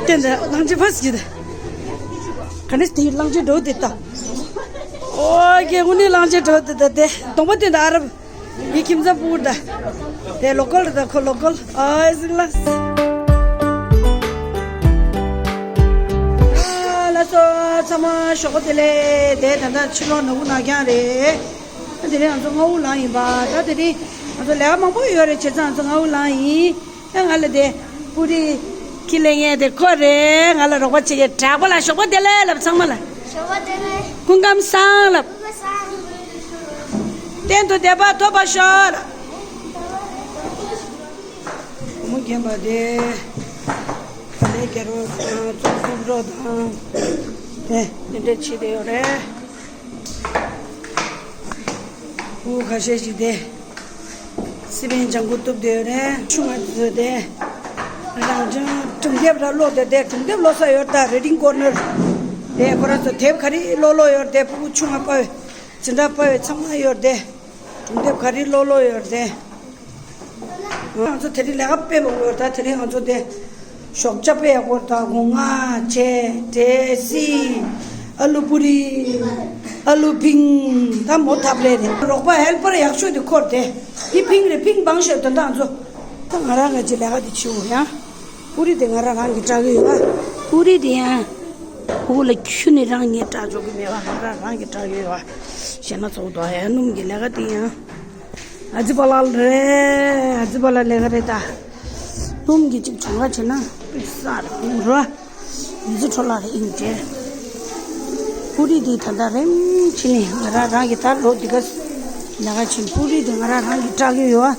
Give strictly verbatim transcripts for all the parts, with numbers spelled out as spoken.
དེ་འདྲ་གླང་ཆེན་ཕ་སི་ད། ག་ནས་དེ་གླང་ཆེན་འགྲོ་དེ་ད། ཨོ་ཀེ་ཨུ་ནི་གླང་ཆེན་འགྲོ་དེ་ད། དེ་གདོང་པ་དེ་ད་ཨ་རབ་ཡི་ཁྱིམ་ཚང་སྤུ་གུ་ད། དེ་ལོ་ཀལ་ད་ཁོ་ལོ་ཀལ་ཨོ་ཟིག་ལ། ལ་སོ་ཚང་མ་ཞོགས་པ་དེ་ལས་དེ་ད་ད་ཕྱི་ལོགས་ནོར་བུ་ནག་རྐྱང་རེད། དེ་རིང་ང་ཚོ་རྔ་བོ་ལངས་ཡིན་པ། ད་དེ་རིང་ང་ཚོ་ལས་ཀ་མང་པོ་ཡོད་རེད། བྱས་ཙང་ང་ཚོ་རྔ་བོ་ལངས་ཡིན། ད་ང་ལ་དེ་པུ་རི་ཁྱི་ལེན་མཁན་དེ་ཁོ་རེད། ང་ལ་རོགས་པ་བྱེད་མཁན་གྲགས་པ་ལ་ཞོགས་པ་བདེ་ལེགས་ལབ། ཚང་མ་ལ་ཞོགས་པ་བདེ་ལེགས། སྐུ་ཁམས་བཟང་ལབ། སྐུ་ཁམས་བཟང་། གཏན་དུ་བདེ་བ་ཐོབ་པར་ཤོག་ལབ། བུ་མོ་རྒན་པ་དེ་ག་ལེ་རྒྱལ་རོགས་དང་ཙོག་ཙོག་རོགས་དང་དེ་དེ་འདྲས་བྱེད་བསྡད་ཡོད་རེད། ཕྲུ་གུ་ཁ་ཤས་ཤིག་དེ་སི་པན་ལྗང་གུ་གཏུབ་བསྡད་ཡོད་རེད། ཆུང་བ་ཚོ་དེ་རང་ཅང་སྒྲུང་དེབ་ར་ཀློག་བསྡད་དེ། སྒྲུང་དེབ་ཀློག་ས་ཡོད་ད། རི་ཌིང་ཀོར་ནར་དེ་ཁོ་རང་ཚོ་དེབ་ག་རེ་ཀློག་ཀློག་ཡོད་དེ། ཕྲུ་གུ་ཆུང་བ་པ་བའི་འཛིན་གྲྭ་པ་བའི་ཚང་མ་ཡོད་དེ། སྒྲུང་དེབ་ག་རེ་ཀློག་ཀློག་ཡོད་དེ། ང་ཚོ་དེ་རིང་ལས་ཀ་དཔེ་མང་པོ་ཡོད་ད། དེ་རིང་ང་ཚོ་དེ་ཞོགས་ཇ་དཔེ་ཡག་པོ་དང་སྒོ་ང་བྱས། འབྲས་སིལ། ཨ་ལུ་པུ་རི། ཨ་ལུ་ཕིང་། ད་མོ་ཐབ་ལས་རེད། རོགས་པ་ཧེལ་པར་ཡག་ཤོས་དེ་ཁོ་རེད་དེ། འདི་ཕིང་རེད། ཕིང་བང་ཤོད་དོན་དག་ཚོ། ད་ང་རང་གི་ལས་ཀ་དེ་བྱེད་འོ་ཡ། པུ་རི་དེ་ང་རང་རང་གིས་སྐྲག་གི་ཡོད་པ། པུ་རི་དེ་ཡང་ཕྲུ་གུ་ལ་ཁྱོན་ནས་རང་ངས་སྐྲག་འཇོག་གི་མེད་པ། ང་རང་རང་གིས་སྐྲག་གི་ཡོད་པ། ཞེ་ན་ཚོགས་དོ་ཡ། སྣུམ་གྱི་ལས་ཀ་དེ་ཡང་ཨ་ཙི་པ་ལགས་རེད། ཨ་ཙི་པ་ལགས་ལས་ཀ་རེད་ད། སྣུམ་གྱི་ཅིག་གྲངས་ཀ་བྱས་ན་དཔེ་ས་རེད་ཕྲུ་གུ་ར། མི་ཚེ་འཕྲོ་བརླག་རེད་ཨིན་དེ། པུ་རི་འདི་ད་ལྟ་རིམ་བྱས་ནས་ང་རང་རང་གི་ད་ལོ་འདི་ག་ལས་ཀ་བྱེད། པུ་རི་འདི་ང་རང་རང་གིས་སྐྲག་གི་ཡོད་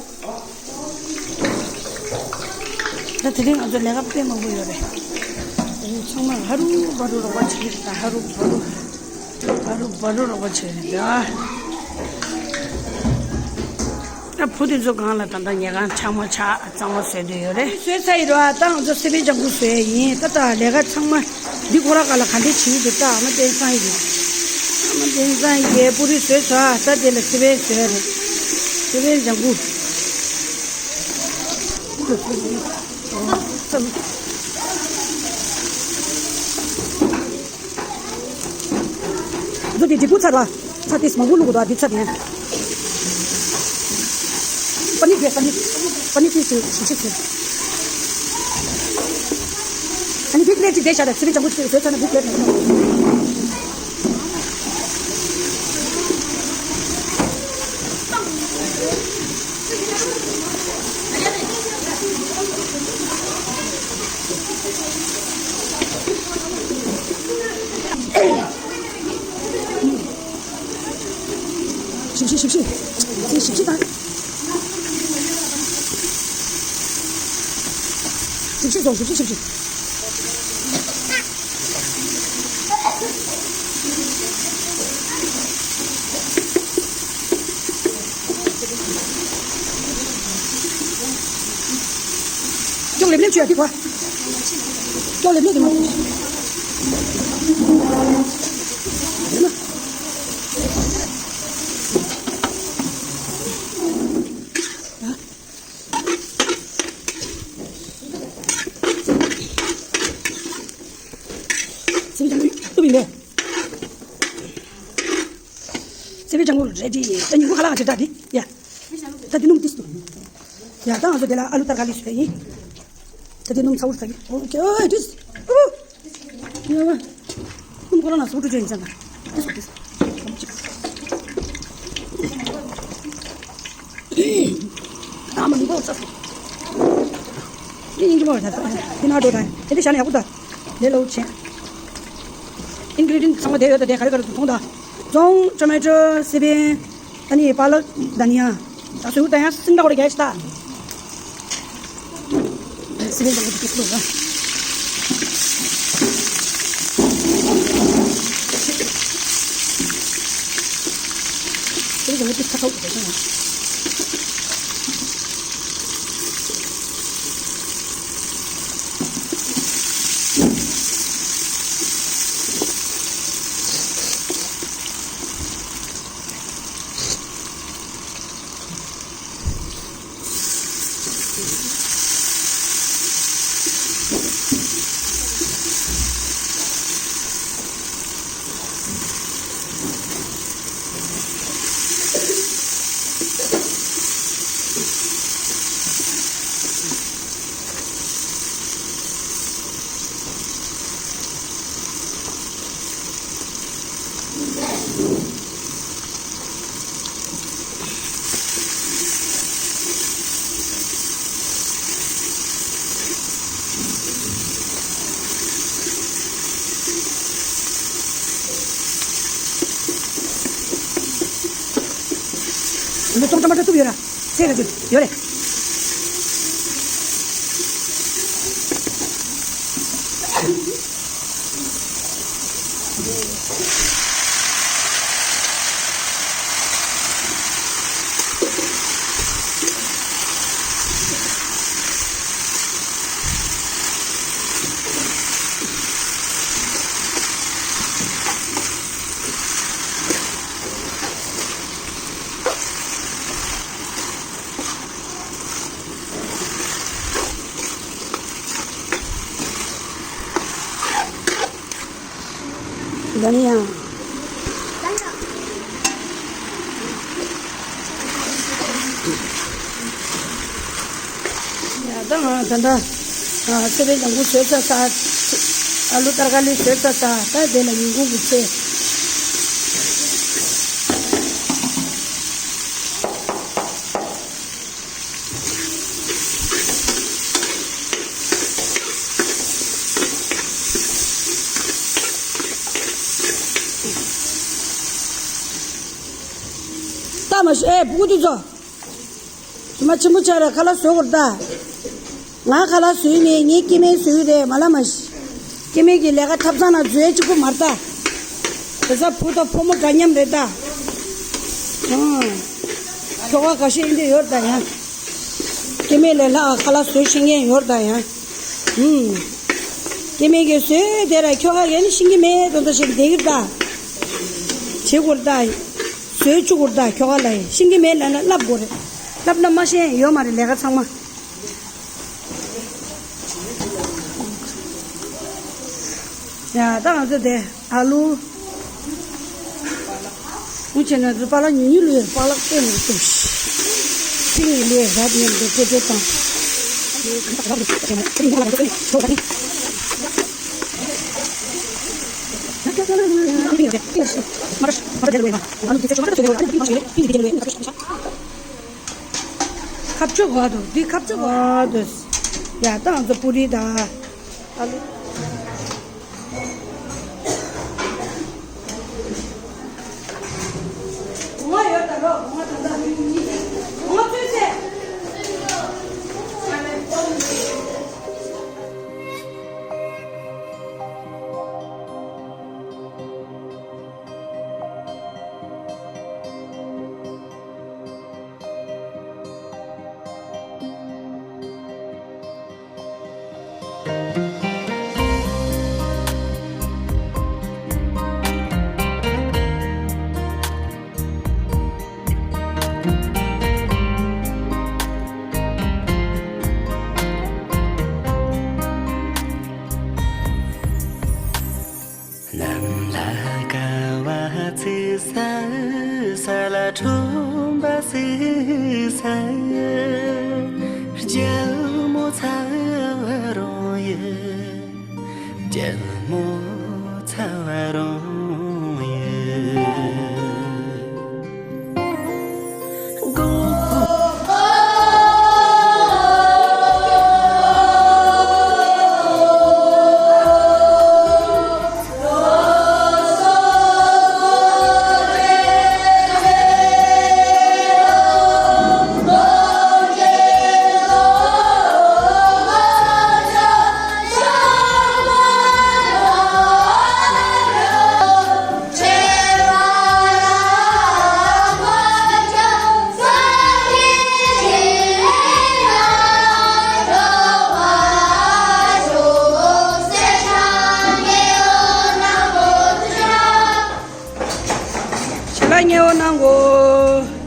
ཨ། ད་དེ་རིང་ང་ཚོ་ལས་ཀ་དཔེ་མང་པོ་ཡོད་རེད། ཚང་མ་ཧ་རུ་བ་རུ་རོགས་པ་བྱེད་ཀྱི་རེད། ད་ཧ་རུ་བ་རུ་ཧ་རུ་བ་རུ་རོགས་པ་བྱེད་ཀྱི་རེད་ད། ད་བུ་དེ་ཚོ་སྒང་ལ་ད་ལྟ་ཉལ་ཁང་ཆག་མ་ཆག་གཙང་མ་བཟོས་བསྡད་ཡོད་རེད། བཟོས་ཚར་ཡོད་རེད་བ། ད་ང་ཚོ་སི་པན་ལྗང་གུ་བཟོས་ཡིན། ད་ད་ལས་ཀ་ཚང་མ་འདི་ཁོ་ར་ག་ལ་ག་འདྲས་བྱེད་ཀྱི་འདུག་ད་ཨ་མ་བསྟན་བཟང་གིས། ཨ་མ་བསྟན་བཟང་གིས་པུ་རི་བཟོས་ཚར། ད་དེ་ལ་སི་པན་བཟོས་རེད། སི་པན་ལྗང་གུ། ཚོ་དེ་འབྲས་བུ་ཚར་བ། ཚར་ཏེ་མང་པོ་བླུགས་དགོས་འདུག་འདི་ཚར་ཏེ། པ་ནི་དེ་པ་ནི། པ་ནི་དེ་ཞིག་ཞིག་ཞིག་ཞིག་ཨ་ནི་བིག་པླེ་ཊི་དེ་བཞག་ར། སི་པན་ལྗང་གུ་བཟོས་ཚར་ན་བིག་པླེ་ཊི་ནང་། ཞིབ་ཞིབ་ཞིབ་ཞིབ། ཞིབ་ཞིབ་དང་། ཞིབ་ཞིབ་བཟོ། ཞིབ་ཞིབ་ཞིབ་ཞིབ། ཅོག་ལེབ་ལེབ་བྱོས་ཡ་དེ་གོ། ཅོག་ལེབ་ལེབ་དེ་མ། སི་པན་ལྗང་གུ་གཏུབ་ཡིན་པས། སི་པན་ལྗང་གུ་རེ་ཌི། ད་ཉིན་གུང་ཁ་ལག་ཅིག་ད་འདི་ཡ། ད་འདི་སྣུམ་ཏིས་འདུག་ཡ། ད་ང་ཚོ་འདི་ལ་ཨ་ལུ་ཏར་ཀ་ལི་བཟོས་ཡིན། ད་འདི་སྣུམ་ཚ་བོ་ད་གི། ཨོ་ཀེ། ཨོ་ཏིས། ཨོ། ཡ་བ། སྣུམ་ཁོ་རང་ལ་སུ་བཀྲུ་བྱས་ཡིན་ཙང་། ཏིས་ཏིས། ཨ་མ་མི་འགྲོ་ས། ཨིན་ཇི་མོ་ད་ད། ཨིན་ཨ་འགྲོ་ད། དེ་འདྲ་བྱས་ན་ཡག་པོ་ད། ལས་སླ་པོ་བྱས། ཨིན་གི་རི་ཌི་ཡན་ཚང་མ་དེ་ཡོད་ད། དེ་ག་རེ་ག་རེ་འདུག་མཐོང་ད། རྫོང་། ཊོ་མེ་ཊོ། སི་པན། ཨ་ནི་པ་ལག་དཱ་ནི་ཡ། ད་སོ་ཡུ་ད་ཡང་སིང་ད་གོ་རེ་གས་ཤི་ད། སི་པན་ལྗང་གུ་དེ་སྐྱེས་ལོ་ར། འདི་ཏོག་ཙམ་མ་འདྲ་བཏུབ་ཡོད་ར། ཚད་ག་ཚོད་ཡོད་རེད། ད་ནི་ཡང་། ཡ་ད་ང་ད་ལྟ་ཚོད་ལྟའི་ལྗང་ཁུ་བཟོས་ཚར་ཚར། ཨ་ལུ་ཏར་ཀ་ལི་བཟོས་ཚར་ཚར། ད་དེ་ལ་ཉིན་གུང་གི་ཚེ། ལྟ་མ་ཤེས། ཨེ་སྤུ་གུ་དེ་ཚོ། ཇོ་མོ་ཆེན་པོ་ཆགས་ར། ཁ་ལག་བཟོ་དགོས་རེད་ད། ང་ཁ་ལག་བཟོས་མེད། ངའི་སྐྱེ་དམན་བཟོས་རེད། མ་ལ་མ་ཤི། སྐྱེ་དམན་གྱི་ལས་ཀ་ཐབ་ཚང་ན་བཟོས་གཅིག་པུ་མ་རེད་ད། དེ་ས་བུ་དང་ཕོ་མོ་འདྲ་མཉམ་རེད་ད། ཨང་། ཁྱོ་ག་ཁ་ཤས་ཡིན་དུས་ཡོད་ད་ཡང་། སྐྱེ་དམན་ལས་ལྷག་ཁ་ལག་བཟོ་ཤེས་མཁན་ཡོད་ད་ཡང་། ཨུམ། སྐྱེ་དམན་གྱིས་བཟོས་དེ་ར་ཁྱོ་ག་གིས་ནི་ཤེས་ཀྱི་མེད་དོ་འདྲ་ཞིག་བསྡད་ཀྱི་རེད་ད། བྱེད་དགོས་རེད་ད། བཟོས་བཅུག་དགོས་རེད་ད། ཁྱོ་ག་ལ་ཡང་ཤེས་ཀྱི་མེད་ལབ་ན་བསླབ་དགོས་རེད། བསླབ་ན་མ་ཤེས་ཡོད་མ་རེད་ལས་ཀ་ཚང་མ། ཡ་ད་ང་ཚོ་དེ་ཨ་ལུ། འུ་ཆེ་ན་ཚོ་པ་ལག་ཉུང་ཉུང་ལུས་པ་ལག་སྟོན་ནས་ཏུ། ཚིག་ཉིད་ལུས་རབ་ཉམས་ཏེ་ཏེ་ཏེ་དང་། ཁ་ཕྱོགས་ག་དུ་འདི་ཁ་ཕྱོགས་ག་དུ། ཡ་ད་ང་ཚོ་པུ་རི་དང་། ཨ་ལུ། ནམ་ལ་དགའ་བ་བརྩི་ས། ས་ལ་ཁྲོན་པ་བརྩི་ས། རྒྱལ་མོ་ཚ་བ་རུང་ཡོད། རྒྱལ་མོ་ཚ་བ་རུང་ཡོད། ལ་ཉེ་བོ་གནང་གོ།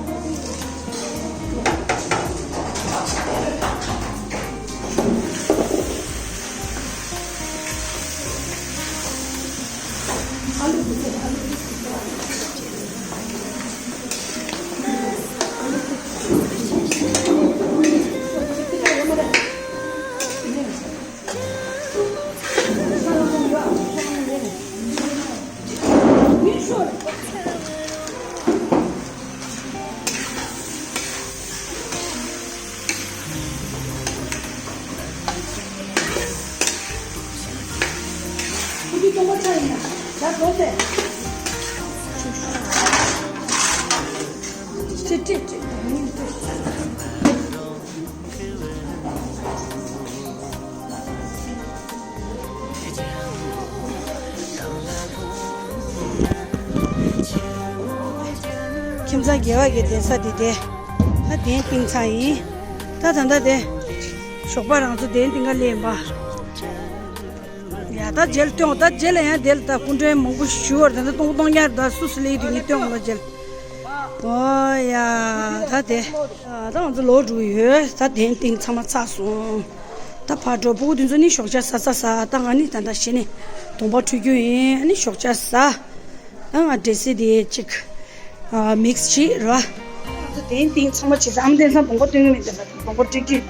ཁྱིམ་ཚང་རྒྱལ་བ་གི་གདན་ས་འདི་དེ། ད་གདན་བཏིང་ཚར་ཡིན། ད་ད་ད་དེ། ཞོགས་པ་རང་ཚོ་གདན་བཏིང་ག་སླེབས་པ། ཡ་ད་རྗེས་ལ་སྟོན། ད་རྗེས་ལ་ཡང་དེ་ལ་ད་སྐུ་མགྲོན་མང་པོ་ཞུ་བར་ད་ད་སྟོང་སྟོང་ཉར་ད་སུ་སུ་ལེགས་དུ་ངས་སྟོན་འོང་ལ་རྗེས་ལ། ཨོ་ཡ་ད་དེ། ད་ང་ཚོ་ལོག་འགྲོ་ཡོད། ད་གདན་བཏིང་ཚང་མ་ཚར་སོང་། ད་ཕར་འགྲོ། ཕྲུ་གུ་དེ་ཚོ་ནི་ཞོགས་ཇ་ཟ་ཟ་ཟ། ད་ང་ནི་ད་ད་ཤི་ནི་གདོང་པ་འཁྲུད་རྒྱུ་ཡིན། ཨ་ནི་ཞོགས་ཇ་ཟ། ཨ་ང་འདྲེ་སྲིད་དེ་ཅིག་ཨ་མིག་སི་བྱེད་ར། ང་ཚོ་གདན་བཏིང་ཚང་མ་བྱེད་ས། ཨ་མ་གདན་ས་གདོང་པ་སྟོན་གི་མེད། གདོང་པ་འཁྲུད་རྒྱུ་ཡིན།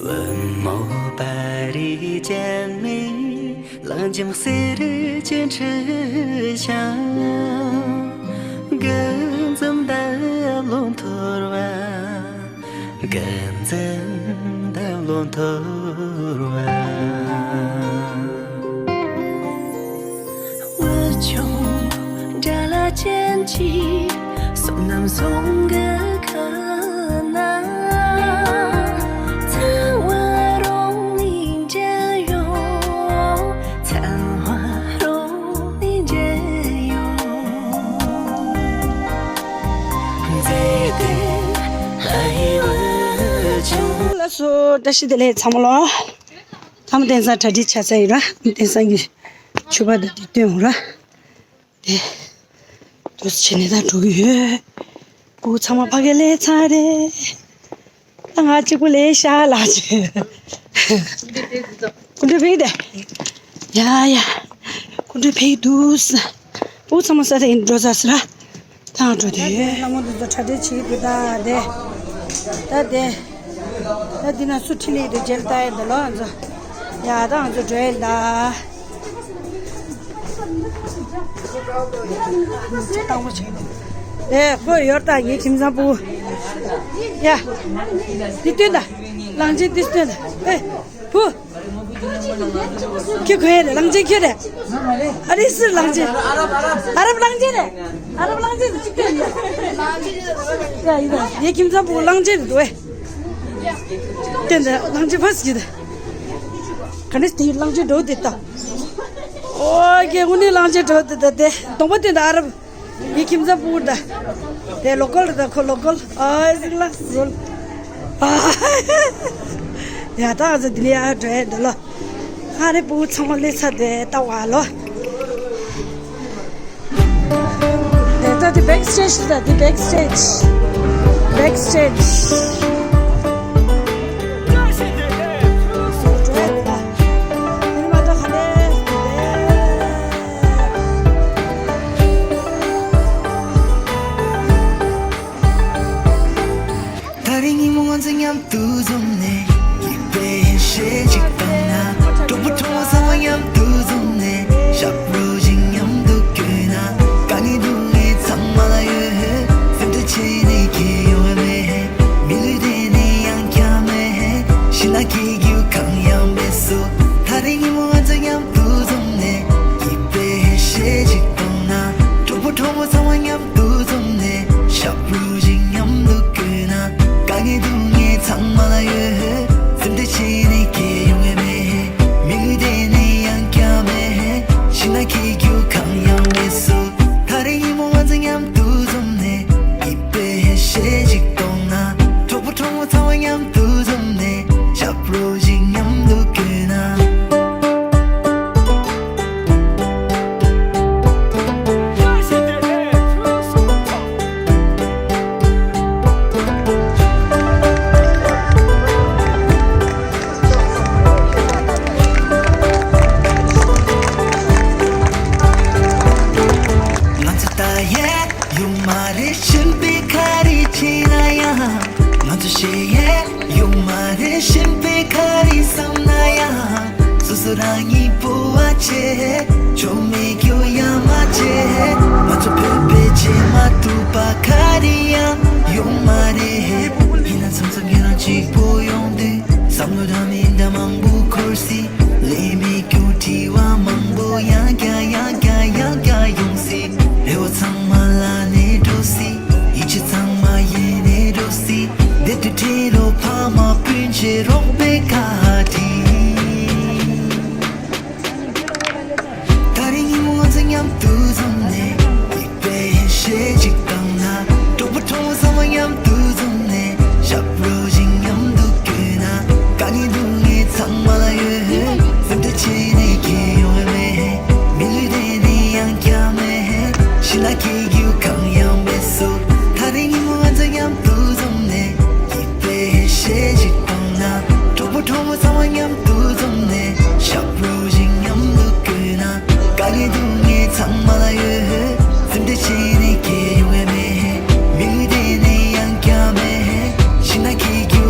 བུ་མོ་པ་རི་ཅན་ནི་ལང་ཇིང་སེ་རི་ཅན་ཁྲི་ཤང་། གི་འཛུམ་ལྡན་ལོ་མཐོར་བ། གི་འཛུམ་ལྡན་ལོ་མཐོར་བ། བུ་ཆུང་དགྲ་ལྷ་ཅན་གྱི་བསོད་ནམས་ཟུང་གི་ཁ་ན། ཚ་བ་རོང་ནས་མཇལ་ཡོང་། ཚ་བ་རོང་ནས་མཇལ་ཡོང་། མཛེས་ལྡན་ལྷ་ཡི་བུ་ཆུང་། ལགས་སོ། བཀྲ་ཤིས་བདེ་ལེགས་ཚང་མ་ལོ། ཨ་མ་གདན་ས་གྲ་སྒྲིག་ཆགས་ཚར་ཡིན་ར། ཨ་མ་གདན་ས་གི་མཆོད་པ་དང་དེ་སྟོན་འོང་ར། དེ། དུས་ཆེ་ནས་ད་འགྲོ་གི་ཡོད། ཕྲུ་གུ་ཚང་མ་ཕ་གི་སླེབས་ཚར་རེད། ད་ང་གཅིག་པུ་ལས་ཤ་ལགས་ཅིག་སྐུ་མགྲོན་ཕེབས་དེ། ཡ་ཡ། སྐུ་མགྲོན་ཕེབས་འདུག་ས། ཕྲུ་གུ་ཚང་མ་ས་དེ་ཡིན་འགྲོ་ས་ས་ར། ད་ང་འགྲོ་དེ་ཡོད། ལྷ་མོ་འདི་ཚོ་གྲ་སྒྲིག་བྱེད་དགོས་ད་དེ། ད་དེ། ད་འདི་ན་སུ་ཁྲིད་ལེགས་དུ་མཇལ་ལྟ་ཡས་འདི་ལོ་ང་ཚོ། ཡ་ད་ང་ཚོ་འགྲོ་ཡས་ད། ཨེ་ཁོ་ཡོར་ད་ངའི་ཁྱིམ་ཚང་བུ། ཡ། འདི་སྟོན་ད། གླང་ཆེན་འདི་སྟོན་ད། ཨེ། བུ། ཁྱོད་ག་རེ་རེད། གླང་ཆེན་ཁྱོད་རེད། ཨ་རི་སིར་གླང་ཆེན། ཨ་རབ་གླང་ཆེན་རེད། ཨ་རབ་གླང་ཆེན་རེད། གཅིག་སྟོན་ཡ། ཡ་ཡིན་ད། ངའི་ཁྱིམ་ཚང་བུ་གླང་ཆེན་རེད་འདུག་ཨེ། སྟོན་ད་གླང་ཆེན་ཕ་སི་ཀྱི་ད། ག་ནས་དེ་གླང་ཆེན་འགྲོ་དེ་ལྟ། ཨོ་ཀེ་དངོས་གནས་གླང་ཆེན་འགྲོ་དེ་ལྟ་དེ། གདོང་པ་སྟོན་ད་ཨ་རབ། ངའི་ཁྱིམ་ཚང་ཕྲུ་གུ་ད། དེ་ལོ་ཀལ་རེད་ད་ཁོ་ལོ་ཀལ། ཨ་ཟིག་ལ་ཟོལ། ཨ། ཡ་ད་ང་ཚོ་འདི་ནས་ཡར་འགྲོ་ཡས་འདི་ལོ། ཨ་རེ་ཕྲུ་གུ་ཚང་མ་སླེབས་ཚར་དེ་ལྟ་བ་ལོ། དེ་ད་དེ་བེག་སི་ཊེཇ་ད་དེ་བེག་སི་ཊེཇ། བེག་སི་ཊེཇ། ད་རིང་ཉིན་མོ་ང་ཚོ་མཉམ་དུ་འཛོམས་ནས། ཡིད་དཔེ་ཞེ་གཅིག་བཏང་ན། གྲོགས་པོ་གྲོགས་མོ་ཚང་མ་མཉམ་དུ་འཛོམས་ནས། ཞབས་བྲོ་ཞིག་མཉམ་དུ་བརྐྱངས་ན། དཀའ་ངལ་སྡུག་བསྔལ་ཚང་མ་ལ་ཡོད། སེམས་ཁྲལ་བྱེད་ནི་ཁྱོན་ཡོང་བ་མེད། མི་ལུས་དེ་ནི་ཡང་བསྐྱར་མེད། ཤི་ན་སྐྱིད་རྒྱུ་གང་ཡང་མེད་སོ། ད་རིང་ཉིན་མོ་ང་ཚོ་མཉམ་དུ་འཛོམས་ནས། ཡིད་དཔེ་ཞེ་གཅིག་བཏང་ན། གྲོགས་པོ་གྲོགས་མོ་ཚང་མ་མཉམ་དུ་འཛོམས་ནས། ཞབས་བྲོ་ཞིག་མཉམ་དུ་བརྐྱངས་ན། དཀའ་ངལ་སྡུག་བསྔལ་ཚང་མ་ལ་ཡོད། སེམས་ཁྲལ་བྱེད་ནི་ཁྱོན་ཡོང་བ་ བྱེད་ཡས་ཡོད་མ་རེད། གཞན་པའི་ག་རེ་བསམ་ན་ཡང་། སོ་སོ་རང་ཉིད་སྤོབས་པ་བྱེད། ཆོ་མེད་རྒྱུ་ཡང་མ་བྱེད། ང་ཚོ་བོད་པའི་བྱེད་མ་ཐུབ་པ་ག་རེ་ཡང་ཡོད་མ་རེད། ཡིན་ན་མཚམས་མཚམས་ཁྱེད་རང་གཅིག་པོ་ཡོང་དུས། བསམ་བློ་འདྲ་མི་འདྲ་མང་པོ་འཁོར་སྲིད། ལས་མེད་རྒྱུ་དྲི་བ་མང་པོ་ཡང་བསྐྱར་ཡང་བསྐྱར་ཡང་བསྐྱར་ཡོང་སྲིད། རེ་བ་ཚང་མ་ལ་ནས་འགྲོ་སྲིད། ཡིད་ཆེས་ཚང་མ་ཡེ་ནས་འགྲོ་སྲིད། དེ་དུས་ཁྲེལ་ལོ་ཕ་མ་སྤུན་མཆེད་རོགས་པའི་བཀའ་དྲིན། ད་རེས་ཉིན་མོ་ང་ཚོ་མཉམ་དུ་འཛོམས་ནས། སྡིག་པའི་ཡེ་ཤེས་ཅིག་བཏང་ན། གྲོགས་པོ་གྲོགས་མོ་ཚང་མ་མཉམ་དུ་འཛོམས་ནས། ཞབས་བྲོ་ཞིག་མཉམ་དུ་བརྐོས་ན། དཀའ་ངལ་སྡུག་བསྔལ་ཚང་མ་ལ་ཡོད། སེམས་ཁྲལ་བྱས་ནས་ཁྱེད་ཡོང་བ་མེད། མི་ལུས་དེ་ནི་ཡང་བསྐྱར་མེད། ཕྱི་ལ་སྐྱེ་རྒྱུ་གང་ཡང་མེད་སོ། ད་རེས་ཉིན་མོ་ང་ཚོ་མཉམ་དུ་འཛོམས་ནས། སྡིག་པའི་ཡེ་ཤེས་ཅིག་བཏང་ན། གྲོགས་པོ་གྲོགས་མོ་ཚང་མ་མཉམ་དུ་འཛོམས་ནས། ཞབས་བྲོ་ཞིག་མཉམ་དུ་བརྐོས་ན། དཀའ་ངལ་སྡུག་བསྔལ་ཚང་མ་ལ་ཡོད། སེམས་ཁྲལ་བྱས་ནས་ཁྱེད་ཡོང་བ་མེད། མི་ལུས་དེ་ནི་ཡང་བསྐྱར་མེད། ཕྱི་ན་སྐྱེ་རྒྱུ་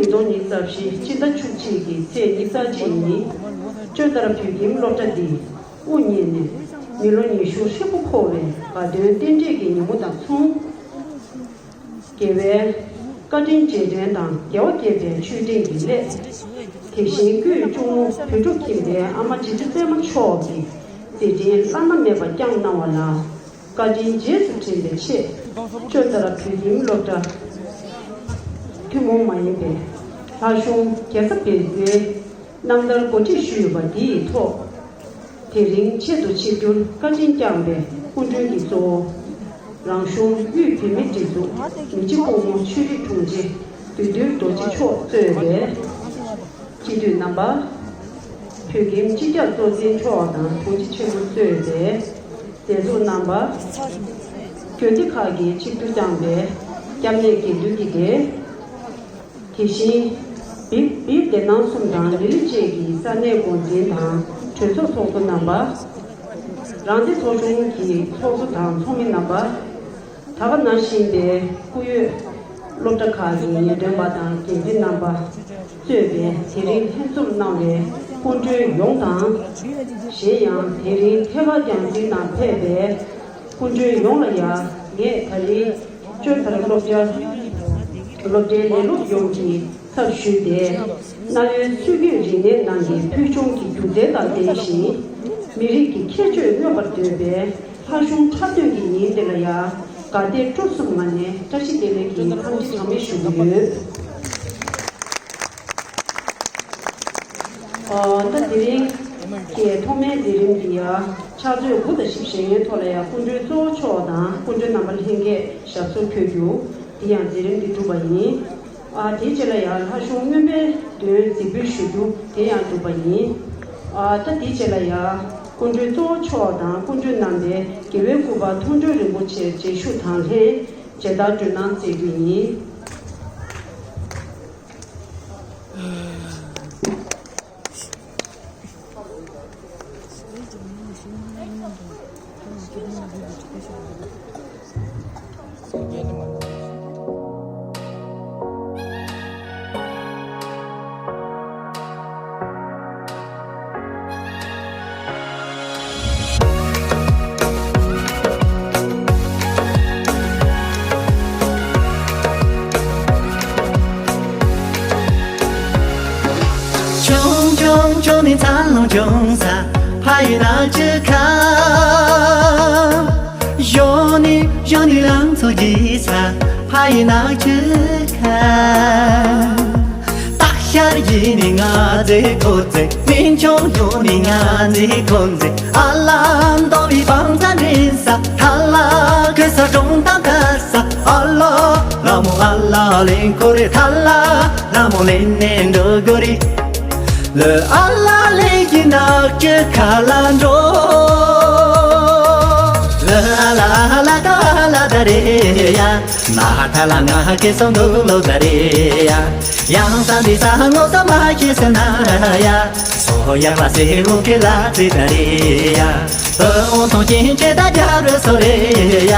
ཉིས་སྟོང་ཉི་ཤུ་རྩ་བཞི་ཕྱི་ཟླ་བཅུ་གཅིག་གི་ཚེས་ཉི་ཤུ་རྩ་གཅིག་ཉིན། བཅོས་ལྟར་བོད་ཁྱིམ་སློབ་གྲྭ་འདི་དབུ་བརྙེས་ནས་མི་ལོ་ཉི་ཤུ་ཧྲིལ་པོ་འཁོར་བའི་དགའ་སྟོན་རྟེན་འབྲེལ་གྱི་ཉིན་མོ་དང་མཚུངས། རྒྱལ་བའི་བཀའ་དྲིན་རྗེས་དྲན་དང་རྒྱལ་བ་དགྱེས་པའི་མཆོད་སྤྲིན་གྱི་སླད། དེ་བཞིན་སྐུའི་གཅུང་མོ་བོད་ཕྲུག་ཁྱིམ་པའི་ཨ་མ་རྗེ་བཙུན་པད་མ་མཆོག་གིས་མཛད་འཕྲིན་བླ་ན་མེད་པ་བསྐྱངས་གནང་བ་ལ། བཀའ་དྲིན་རྗེས་སུ་དྲན་པའི་ཆེད། བཅོས་ལྟར་བོད་ཁྱིམ་སློབ་གྲྭ་ཐུན་མོང་མ་ཡིན་པའི་ལྷ་གཞུང་རྒྱལ་ས་བལ་ཡུལ་རྣམ་ཐར་གོ་སྒྲིག་ཞུས་པ་འདིའི་ཐོག་དེ་རིང་ཆེད་དུ་ཆིབས་བསྒྱུར་བཀའ་དྲིན་བསྐྱངས་པའི་སྐུ་མགྲོན་གྱི་གཙོ་བོ། རང་གཞུང་དབུས་བོད་མིའི་སྒྲིག་འཛུགས་མི་རྗེ་སྐུ་ངོ་ཆོས་རིག་དྲུང་ཆེ་བདུད་འདུལ་རྡོ་རྗེ་མཆོག་གཙོས་པའི་སྤྱི་འཐུས་རྣམ་པ། བོད་ཁྱིམ་སྤྱི་ཁྱབ་གཙོ་འཛིན་མཆོག་དང་དྲུང་ཆེ་ཆེན་པོ་གཙོས་པའི་མཛད་གཙོ་རྣམ་པ། དགོན་སྡེ་ཁག་གི་ཆིབས་བསྒྱུར་བསྐྱངས་པའི་སྐྱབས་གནས་དགེ་འདུན་གྱི་སྡེ། དེ་བཞིན་བིབ་བིབ་སྡེ་ནང་གསུམ་དང་ལི་ལི་བཅས་ཀྱི་ས་གནས་འགོ་འཛིན་དང་གྲོས་ཚོགས་ཚོགས་གཙོ་རྣམ་པ། རང་སྡེ་ཚོགས་ཆུང་གི་ཚོགས་གཙོ་དང་ཚོགས་མི་རྣམ་པ། ད་ག་ནང་བཞིན་པའི་སྐུ་ཡོད་སློབ་གྲྭ་ཁག་གི་ངེས་སྟོན་པ་དང་འགན་འཛིན་རྣམ་པ་གཙོས་པའི་དེ་རིང་ལྷན་འཛོམས་གནང་བའི་སྐུ་མགྲོན་ཡོངས་དང་། གཞན་ཡང་དེ་རིང་ཐད་ཀར་རྒྱང་སྲིང་ནང་ཕེབས་པའི་སྐུ་མགྲོན་ཡོངས་ལ་ཡང་ངས་ད་རིང་བཅོས་ལྟར་སློབ་གྲྭ་སློབ་གྲྭའི་ལས་སློབ་ཡོངས་ཀྱི་ཚབ་ཞུས་ཏེ། གནའ་བོའི་སྲོལ་རྒྱུན་རིག་གནས་ནང་གི་ཕུལ་བྱུང་གི་སྒྱུ་རྩལ་དང་ལྡན་ཞིང་། མི་རིགས་ཀྱི་ཁྱད་ཆོས་མངོན་པར་འདོད་པའི་ལྷ་གཞུང་འཁྲབ་སྟོན་གྱི་ཉིན་དེ་ལ་ཡང་དགའ་དད་སྤྲོ་གསུམ་ངང་ནས་བཀྲ་ཤིས་བདེ་ལེགས་ཀྱི་འཚམས་འདྲི་གྲངས་མེད་ཞུ་གི་ཡོད། ཨ། ད་དེ་རིང་གི་ཐོག་མའི་མཛད་རིམ་འདི་ཡང་ཕྱག་མཛོད་དགུ་དང་བཞི་བཞེངས་མཁན་ཐོག་ལ་ཡང་སྐུ་མགྲོན་གཙོ་བོ་མཆོག་དང་སྐུ་མགྲོན་རྣམ་པ་ལྷན་རྒྱས་ཞབས་སོར་འཁོད་རྒྱུ་འདི་ཡང་མཛད་རིམ་འདི་གྲུབ་པ་ཡིན། ཨ། དེའི་རྗེས་ལ་ཡང་ལྷ་གཞུང་མངོན་པའི་མདུན་གཟིགས་འབུལ་ཞུ་རྒྱུ་དེ་ཡང་གྲུབ་པ་ཡིན། ཨ། ད་དེའི་རྗེས་ལ་ཡང་སྐུ་མགྲོན་གཙོ་བོ་མཆོག་དང་སྐུ་མགྲོན་རྣམ་པས་རྒྱལ་བའི་སྐུ་པར་མཐོང་གྲོལ་རིན་པོ་ཆེར་མཇལ་ཞུ་དང་ལྷན་མཇལ་དར་སྤྲོད་གནང་མཛད་རྒྱུ་ཡིན། ཆུང་ཆུང་ཆུང་ནས་འཚར་ལོངས་བྱུང་ས། ཕ་ཡུལ་ནག་ཆུ་ཁ། གཞོན་ནུ་གཞོན་ནུ་ལང་ཚོ་རྒྱས་ས། ཕ་ཡུལ་ནག་ཆུ་ཁ། སྟག་ཤར་ཡིན་ནི་ང་ཚོའི་ཁོ་ཚོའི། སྨན་ཆུང་ཡོང་ནི་ང་ཚོའི་ཁོ་ཚོའི། ཨ་ལ་མདོ་བའི་བང་ཚ་འདྲེན་ས། ཐ་ལ་གི་ས་གྲོང་དང་ཁ་ས། ཨ་ལ་ལ་མོ་ཨ་ལ་ལེན་ཁོ་རེ། ཐ་ལ་ལ་མོ་ལེན་ནས་འགྲོ་དགོས་རེད། ལོ་ཨ་ལ་ལེན་གྱི་ནག་ཆུ་ཁ་ལ་འགྲོ། ལོ་ཨ་ལ་ཨ་ལ་ད་ཨ་ལ་ད་རེད་ཡ། མ་ཐ་ལ་ང་ཧ་ཁེ་སོང་འདུག་ལོ་ད་རེད་ཡ། ཡང་ས་འདི་ས་ངོ་ས་མ་ཤེས་ཟེར་ན་ཡ། སོ་ཡ་བ་སེ་འོ་ཁེ་ལ་ཙི་ད་རེད་ཡ། ཨོ་ཐོང་ཅིན་ཅེ་ད་རྒྱ་རུ་སོ་རེད་ཡ།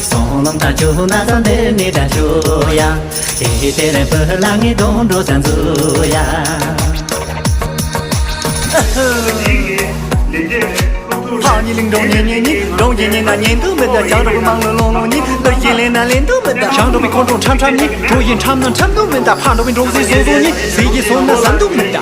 སོང་ལམ་ད་ཆུ་ན་ས་འདི་ནི་ད་ཆུ་ཡ། དེ་དེ་རེ་བུ་ལ་ངི་དོན་འགྲོ་ཙན་ཟུ་ཡ། ཕག་ཉིན་གླིང་འགྲོ་ཉིན་ཉིན་ཉིན་འགྲོ་ཉིན་ཉིན་ན་ཉིན་དུ་མི་ད། བྱང་འགྲོ་བའི་མང་ལོ་ལོང་ལོང་ཉིན་ལོ་ཡིན་ལེ་ན་ལེན་དུ་མི་ད། བྱང་འགྲོ་བའི་ཁོང་ཁྲོ་ཁྲམ་ཁྲམ་ཉིན་འགྲོ་ཡིན་ཁྲམ་ན་ཁྲམ་དུ་མི་ད། ཕག་འགྲོ་བའི་འགྲོ་ཟིན་བཟོ་བཟོ་ཉིན་ཟིན་གྱི་སོང་ན་ཟམ་དུ་མི་ད།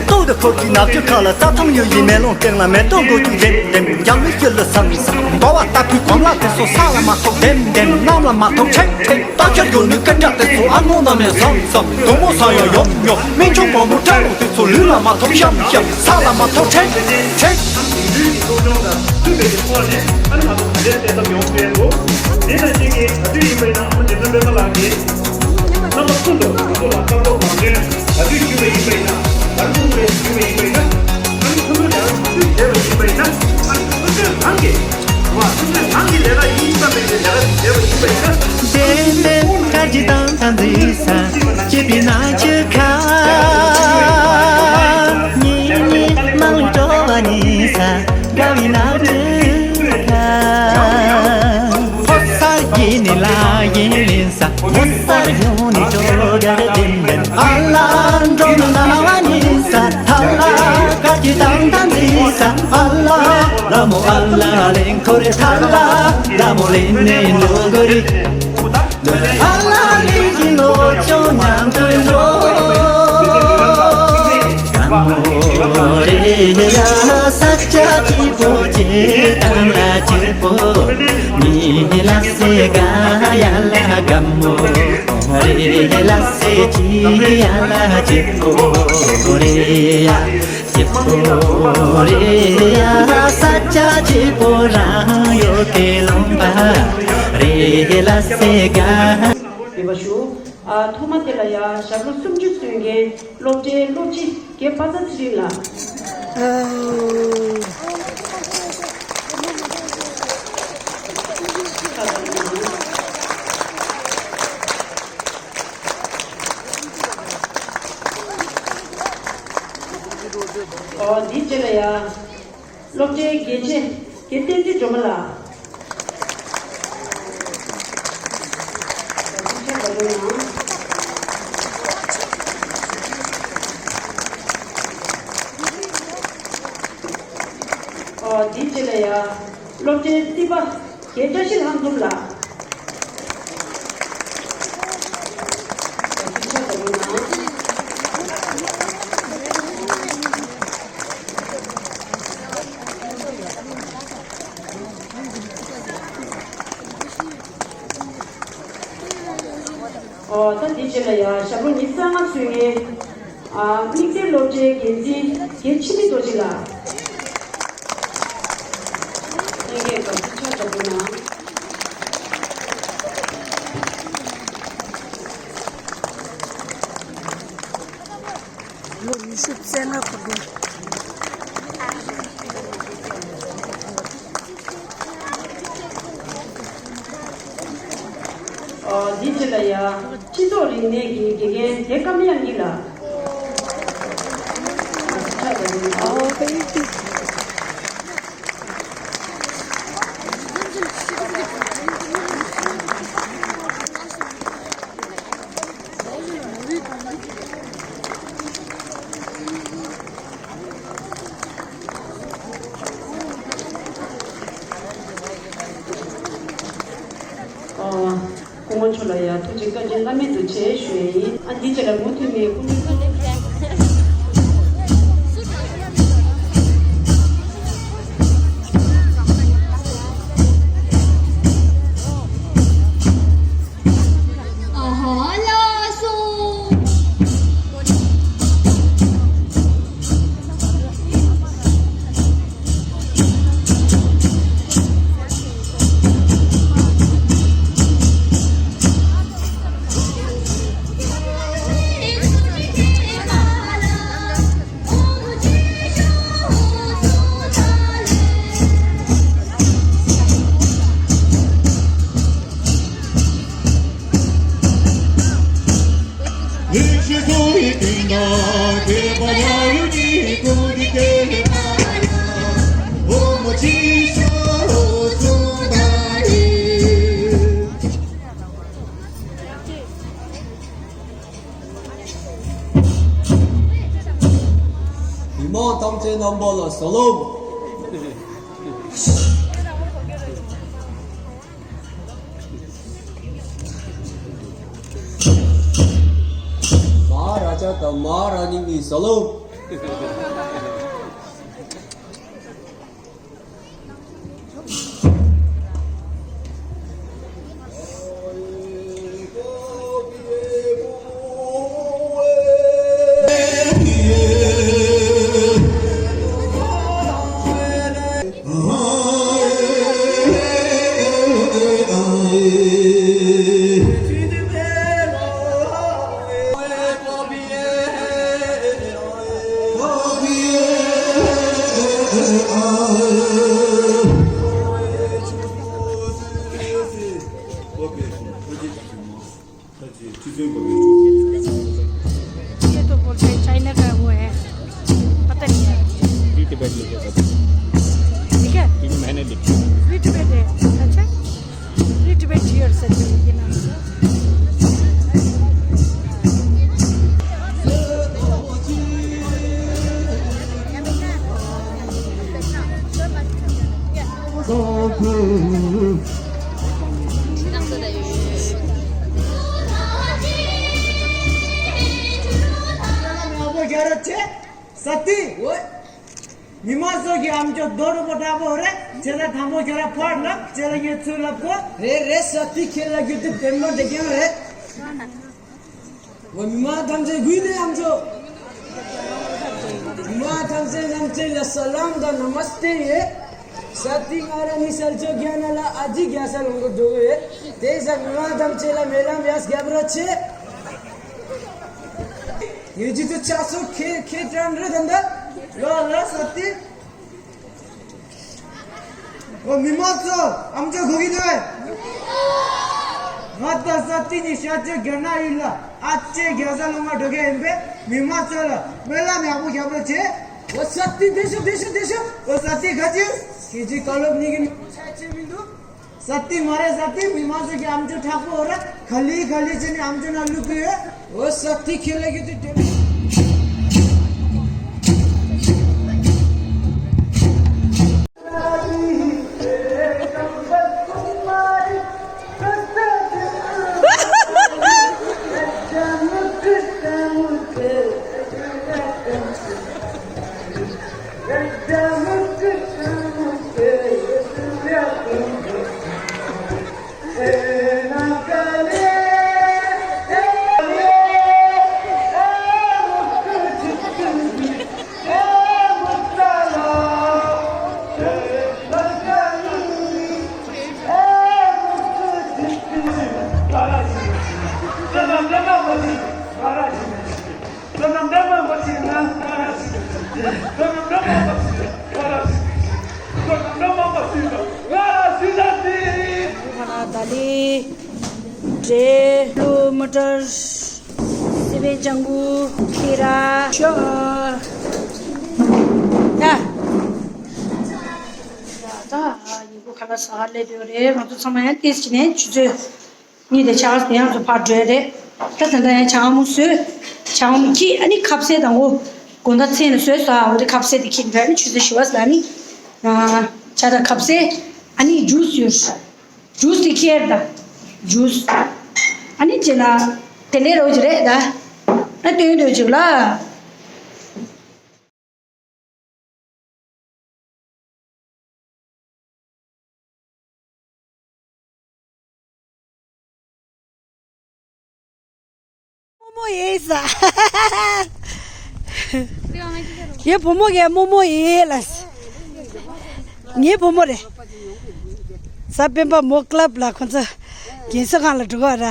ལྟོ་དང་ཕོར་གྱི་ནག་ཆུ་ཁ་ལ་རྩྭ་ཐང་ཡོད་ཡིན། མེ་ལོང་སྟེང་ལ་མེ་ཏོག་འགོ་ཚུགས་ལྡེམ་ལྡེམ། རྒྱང་མི་སྐྱིད་ལ་སང་སང་འབའ་བ་ལྟ་བུའི་གོམ་ལ་དེ་ཚོ་ས་ལ་མ་ཐོགས་ལྡེམ་ལྡེམ། གནམ་ལ་མ་ཐོགས་ཁྲེག་ཁྲེག། རྟ་ཁྱེར་རྒྱུག་ནུས་སྐད་སྒྲ་དེ་ཚོ་ཨ་ནོ་ན་མེ་སང་སང་། དོ་མོ་ས་ཡོ་ཡོ་ཡོ། སྨན་ཆུང་བོ་མོ་སྐྲ་ལོ་དེ་ཚོ་ལུས་ལ་མ་ཐོགས་ཤམ་ཤམ། ས་ལ་མ་ཐོགས་ཁྲེག་ཁྲེག། ལུས་ཀྱི་སློབ་སྦྱོང་དང་མཐུན་པའི་ཐོག་ནས་ཨ་ནི་ང་ཚོ་ག་འདྲའི་བསྡད་ཐབས་ཡོང་གི་ཡོད་འདུག་དེ་ནང་བཞིན་གྱི་ད་དུས་ཡིན་པ་ཡིན་ན་ཨ་མ་རྗེ་བཙུན་པད་མ་ལགས་ཀྱིས་རྣམ་པ་ཀུན་ཏུ་ང་ཚོ་ལ་བཀའ་སློབ་ནང་དོན་ད་དུས་ཞུས་པ་ཡིན་པ་ཡིན་ན། ད་དུས་ཞུས་པ་ཡིན་པ་ཡིན་ན། ཨ་ནི་ཁོ་ཚོས་ཀྱང་ད་དུས་བྱས་པ་ཡིན་པ་ཡིན་ན། ཨ་ནི་ཁོ་ཚོས་རང་གི་བ་ཁོ་ཚོས་རང་གི་ལས་ཀ་ཡིན་བསམ་པའི་ལས་ཀ་བྱས་པ་ཡིན་པ་ཡིན་ན། ཏན་ཏན་དཀར་གྱི་མདངས་དང་འཛིན་ས་སྐྱིད་པའི་ནག་ཆུ་ཁ། ཉིན་ཉིན་མང་ལུས་སྤྲོ་བ་ཉིན་ས་དགའ་བའི་ནག་ཆུ་ཁ། ཕོ་གསར་གྱི་ནི་ལ་ཡིན་ལིན་ས། ཕོ་གསར་ཡོང་ནི་སྤྲོ་དགའ་ལྡན་ ཨ་ལ་འགྲོ་ན་ན་བ་ཉིན་ས་ཐ་ལ་ཀ་ཅི་དང་དང་ཟི་ས་ཨ་ལ་ལ་མོ་ཨ་ལ་ལེན་ཁོ་རེ་ཐ་ལ་ལ་མོ་ལེན་ནེ་ལོ་གོ་རི། ཨ་ལ་ལི་ལོ་ཅོ་ཉང་དུ་ལོ། ཀ་མོ་རེ་ཡ་ས་ཆ་ཅི་པོ་ཅི་དང་ལ་ཅི་པོ། ཉི་ལ་སེ་ག་ཡ་ལ་ཀ་མོ་རེ་ལ་སེ་ཅི་ཡ་ལ་ཅི་པོ་རེ་ཡ། ཅི་པོ་རེ་ཡ་ས་ཆ་ཅི་པོ་རང་ཡོད་ཀེ་ལོང་པ་རེ་ལ་སེ་ག་ཡོད་པ་ཞུ། ཨ་ཐོག་མ་དེ་ལ་ཡ་ཞབས་ལོ་སུམ་ཅུ་སོན་མཁན་སློབ་གྲྭའི་སློབ་སྤྱི་རྒན་པ་ཚ་ཚེ་རིང་ལགས། ཨོ་འདི་རྗེས་ལ་ཡ། སློབ་གྲྭའི་དགེ་ཆེ་དགེ་བསྟན་འཛིན་སྒྲོལ་མ་ལགས། ཨོ་འདི་རྗེས་ལ་ཡ། སློབ་གྲྭའི་རྩིས་པ་དགེ་བཀྲ་ཤིས་ལྷ་འཛོམས་ལགས། ཨོ་ད་འདི་རྗེས་ལ་ཡ་ཞབས་ལོ་ཉི་ཤུ་རྩ་ལྔ་སོན་མཁན་ཨ་དམིགས་བསལ་སློབ་གྲྭའི་འགན་འཛིན་དགེ་འཆི་མེད་རྡོ་རྗེ་ལགས། ལྷན་རྒྱས་དགའ་བསུ་ཆ་ཚང་གནང་། ལོ་ཉི་ཤུ་རྩ་ལྔ་འཁོར་འདུག་ཨ་འདི་རྗེས་ལ་ཡ་སྤྱི་ཚོགས་རིག་གནས་ཀྱི་དགེ་རྒན་བདེ་ཀ་མི་ཡ་ཉིད་ལགས། ཨ། སྐུ་ངོ་མཆོག་ལ་ཡང་ཐུགས་རྗེ་བཀའ་དྲིན་བླ་མེད་དུ་ཆེ་ཞུ་ཡ་ཡིན། ཨ་འདི་རྗེས་ལ་མུ་མཐུད་ནས་སྐུ་མགྲོན་ཚོ། ཨ་ཧ་ལ་སོ། མི་མང་ཐམས་ཅད་རྣམ་པ་ལ་སལོམ། མ་ཧཱ་རཱ་ཛ་དང་མ་ཧཱ་རཱ་ནི་ནི་སལོམ། ये तो बोलते हैं चाइना का वो है, पता नहीं है। फ्री टिबेट लिखे थे। ठीक है। क्योंकि मैंने लिखा। फ्री टिबेट है। अच्छा, फ्री टिबेट हियर से ये नाम है। ས་ཏི། ཝེ། མི་མང་ཚོ་གི་ཨམ་ཅོག་རྡོ་རུ་པོ་འདྲ་པོ་རེད། ཁྱེད་ལ་དང་པོ་ཁྱོད་ར་ཕར་ལབ། ཁྱེད་ལ་ངས་ཚུར་ལབ་གོ། རེད་རེད། ས་ཏི་ཁྱེད་ལ་རྒྱུ་དེ་བདེན་པ་འདྲ་རྐྱང་རེད། ཝེ། མི་མང་ཐམས་ཅད་གུས་ནས་ཨམ་ཅོག་མི་མང་ཐམས་ཅད་རྣམ་འདྲེན་ལ་ས་ལམ་དང་ན་མ་སྟེ་ཡེ། ས་ཏི་ང་ར་ནི་སལ་ཅོག་རྒྱ་ན་ལ་ཨ་ཅི་རྒྱ་ས་ལོང་གི་འགྲོ་གི་ཡོད། དེ་ས་མི་མང་ཐམས་ཅད་ལ་སྨོན་ལམ་ཡར་རྒྱབ་རོགས་བྱེད། ངེད་ཀྱི་དུ་ཆགས་སོ་ཁེ་ཁེ་དྲན་རེད་ད་འདི། ལོ་ལ་ས་ཏི། ཨོ་མི་མང་ཚོ་ཨམ་ཅོག་གོ་གི་འདུག་གས། ང་དང་ས་ཏི་གཉིས་ཤར་ཕྱོགས་རྒྱ་ནག་ཡུལ་ལ་ཨ་ཅེ་རྒྱ་བཟའ་སློབ་མ་འགྲོ་གི་ཡིན་པས་མི་མང་ཚོ་ལ་སྨོན་ལམ་ཡག་པོ་རྒྱབ་རོགས་བྱེད། ཨོ་ས་ཏི་བདེ་ཤོག་བདེ་ཤོག་བདེ་ཤོག་ཨོ་ས་ཏི་ག་ཅི། ཁྱེད་ཀྱི་བཀའ་སློབ་གཉིས་ཀྱི་མི་ཆ་ཆེ་མི་འདུག་ས་ཏི་མ་རེད། ས་ཏི་མི་མང་ཚོ་གི་ཨམ་ཅོག་དྲག་པོ་ར་ག་ལི་ག་ལི་བྱས་ནས་ཨམ་ཅོག་ནང་བླུག་གི་ཡོད། ཨོ་ས་ཏི་ཁྱེད་ལ་གི་དུ་དེ། ད་ལི། འབྲས། ལུ་མ་ཏར། སི་པན་ལྕང་གུ། ཁི་ར། ཤོ། ཡ། ད་ཉིན་གུང་ཁ་ལག་ཟ་ག་སླེབས་ཡོད་རེད། ང་ཚོ་ཚང་མ་ཡང་ཏོག་ཙམ་ནས་ཆུ་ཚོད་གཉིས་དང་ཕྱེད་ཀ་དེ་ཡང་ཚོ་ཕར་འགྲོ་ཡ་རེད། ད་ད་ལྟ་ཡང་ཇ་མོ་བཟོས། ཇ་མོ་ཁྱེར། ཨ་ནི་ཁ་ཟས་དང་པོ་དགོང་དག་མཚན་ལ་བཟོས་སོང་། འོ་དེ་ཁ་ཟས་དེ་ཁྱེར་འགྲོ། ཨ་ནི་ཆུ་ཚོད་བཞི་པ་ཟ་ནི། ཇ་དང་ཁ་ཟས། ཨ་ནི་ཇུས་ཡོད། ཇུས་དེ་ཁྱེར་ད། ཇུས། ཨ་ནི་བྱས་ན་དེ་འདྲའི་རོ་ཅིག་རེད་ད། ཨ་སྟོན་འདོད་ཅིག་ལ། རྨོ་མོ་ཡིན་ས། ངའི་བུ་མོ་གས་རྨོ་མོ་ཡིན་ལ། ངའི་བུ་མོ་རེད། གཟའ་སྤེན་པ་མོ་ཀླབ་ལ་ཁོ་ཚོ་རྒན་གསོ་ཁང་ལ་འགྲོ་གི་ར།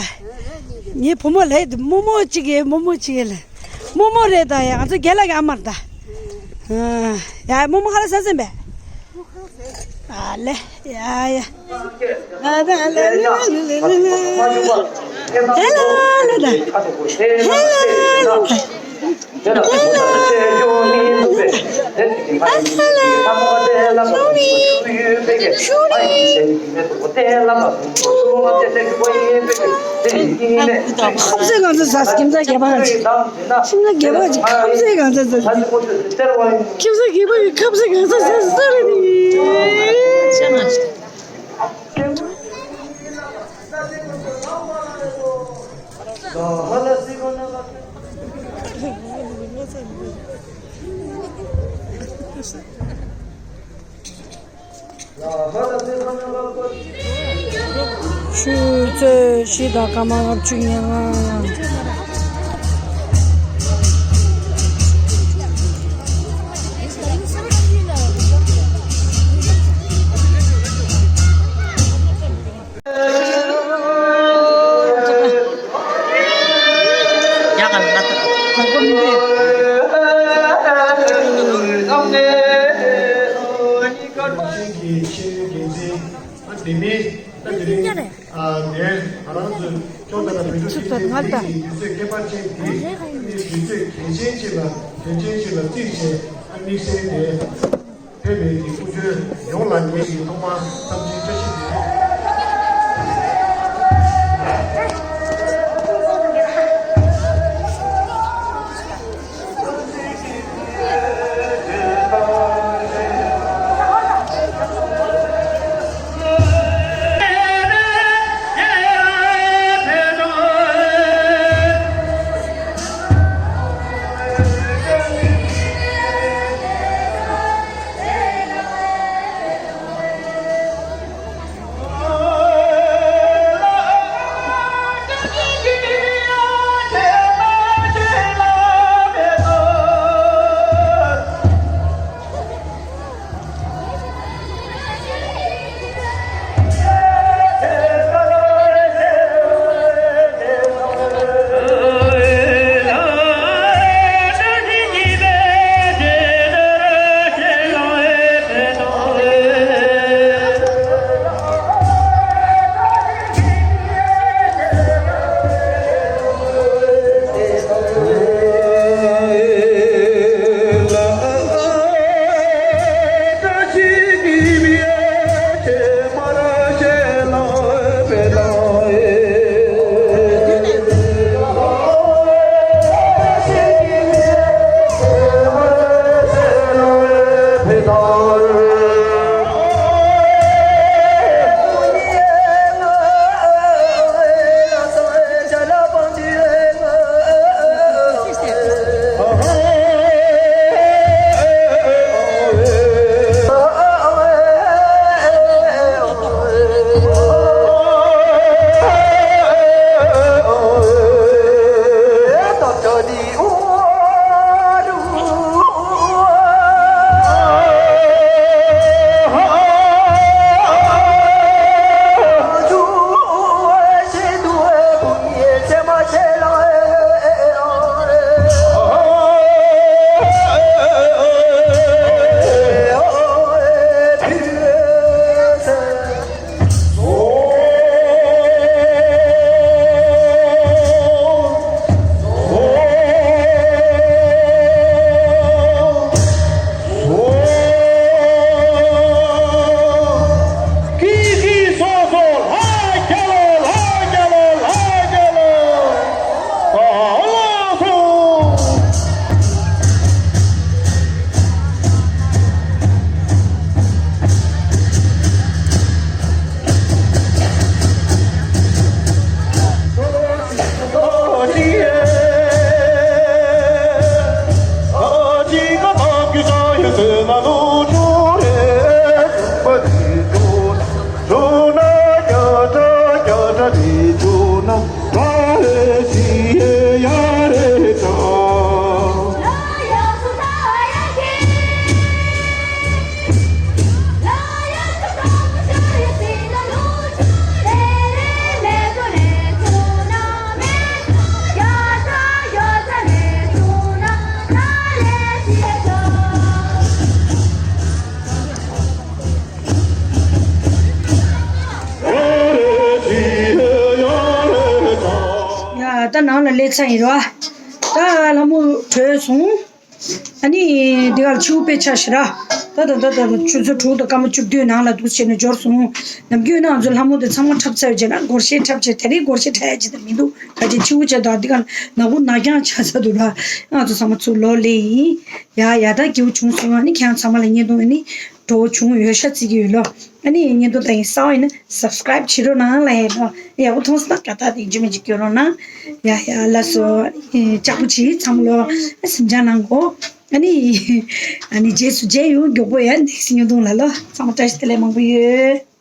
ངའི་བུ་མོ་ལ་རྨོ་མོ་གཅིག་གིས་རྨོ་མོ་གཅིག་གིས་ལ། རྨོ་མོ་རེད་ད་ཡ། ང་ཚོ་རྒན་ལགས་ཀྱི་ཨ་མ་རེད་ད། ཡ་རྨོ་མོ་ཁ་ལག་ཟ་ཟིན་པས། ཨ་ལེ། ཡ་ཡ། ཨ་ད་ལེ་ལེ་ལེ་ལེ་ལེ། ཧེ་ལ་ལེ་ད། ཧེ་ལ་ལེ་ད། ཧེ་ལ་ལེ་ད། ཨ་ལེ་ལེ། ཤུ་རེ། ཁམས་ཚན་གང་ཚ་ཟ་ཁྱིམ་ཚང་རྒྱལ་པོ་ག་ཚོད། ཁྱིམ་ཚང་རྒྱལ་པོ་ག་ཚོད། ཁྱིམ་ཚང་རྒྱལ་པོ་ག་ཚོད་ཟ། ཁྱིམ་ཚང་རྒྱལ་པོ་གི་ཁམས་ཚན་གང་ཚ་ཟ་ཟ་རེད་ནི། ཆུ་ཚོད་བཞི་དང་སྐར་མ་ལྔ་བཅུ་ང་ལྔ། ཡག་ག་ལ་ལ་ད། ལག་པ་མི་འདུག་ཅན་གྱི་ཤེས་ཡོན་འགན་འཛིན་ཨ་དེ་མིན་ཨ་དེ་རིང་ཨ་ནས་ང་རང་ཚོའི་ཅོག་ཙེ་ལ་མི་འགྲོ་ཆུ་ཚོད་ལྔ་དང་དུས་ཚོད་ཁྱད་པར་ཅན་དེ་དུས་ཚོད་གལ་ཆེན་ཅིག་ལ་དོན་ཆེན་ཅིག་ལ་བརྩིས་བྱས་ཨ་དམིགས་བསལ་དེ། ཕེབས་པའི་གི་སྐུ་མགྲོན་ཡོངས་ལ་ངེད་ཀྱི་ཐོག་མར་འཚམས་འདྲི་བཀྲ་ཤིས་བདེ་ལེགས། ཡ། ད་ནང་ལ་སླེབས་ཚར་ཡིན་རོ། ད་ལྷ་མོ་བྲོས་སོང་། ཨ་ནི་འདི་གར་ཕྱི་པོ་དཔེ་ཆ་ཞེ་དྲག་ད་ད་ད་ད་ཆུ་ཚོད་དྲུག་དང་སྐར་མ་བཅུ་བདུན་ནང་ལ་འདུག་བྱས་ནས་འབྱོར་སོང་། ནམ་རྒྱུན་ང་ཚོ་ལྷ་མོ་དེ་ཚང་མ་འཁྲབ་ཚར་བྱས་ན་སྒོར་གཞས་འཁྲབ་བྱས། དེ་རིང་སྒོར་གཞས་འཁྲབ་ཡ་ཅིག་ད་མི་འདུག་ག་ཅིག་ཕྱི་པོ་བྱས་ད་འདི་གར་ནག་པོ་ནག་རྐྱང་ཆགས་ཚར་འདུག་ར། ང་ཚོ་ཚང་མ་ཚུར་ལོག་སླེབས་ཡིན། ཡ་ཡ། ད་སྐྱིད་པོ་བྱུང་སོང་། ཨ་ནི་ཁྱེད་རང་ཚང་མ་ལ་བརྙན་ཐུང་ཨ་ནི་སྤྲོ་བོ་བྱུང་ཡོད་ཤག་བརྩི་གི་ཡོད་ལོ། ཨ་ནི་བརྙན་ཐུང་ལྟ་ཡིན་གསར་པ་ཡིན་ན་སབ་སི་ཀ་རེབ་བྱེད་རོགས་གནང་ལབ་ཡ་ལོ། ཡག་པོ་མཐོང་སོང་ན་དགའ་རྟགས་དེ་རྗེས་མ་ཅིག་སྐྱོན་རོགས་གནང་། ཡ་ཡ། ལགས་སོ། ཨ་ནི་ལྕགས་པོ་བྱེད་ཚང་མ་ལོ། ཨ་སེམས་ཅན་ནང་གོ། ཨ་ནི་ཨ་ནི་རྗེས་སུ་མཇལ་ཡོང་། མགྱོགས་པོ་ཡ། ནེག་སི་བརྙན་ཐུང་ལ་ལོ། ཚང་མ་བཀྲ་ཤིས་བདེ་ལེགས་མང་པོ་ཡོད།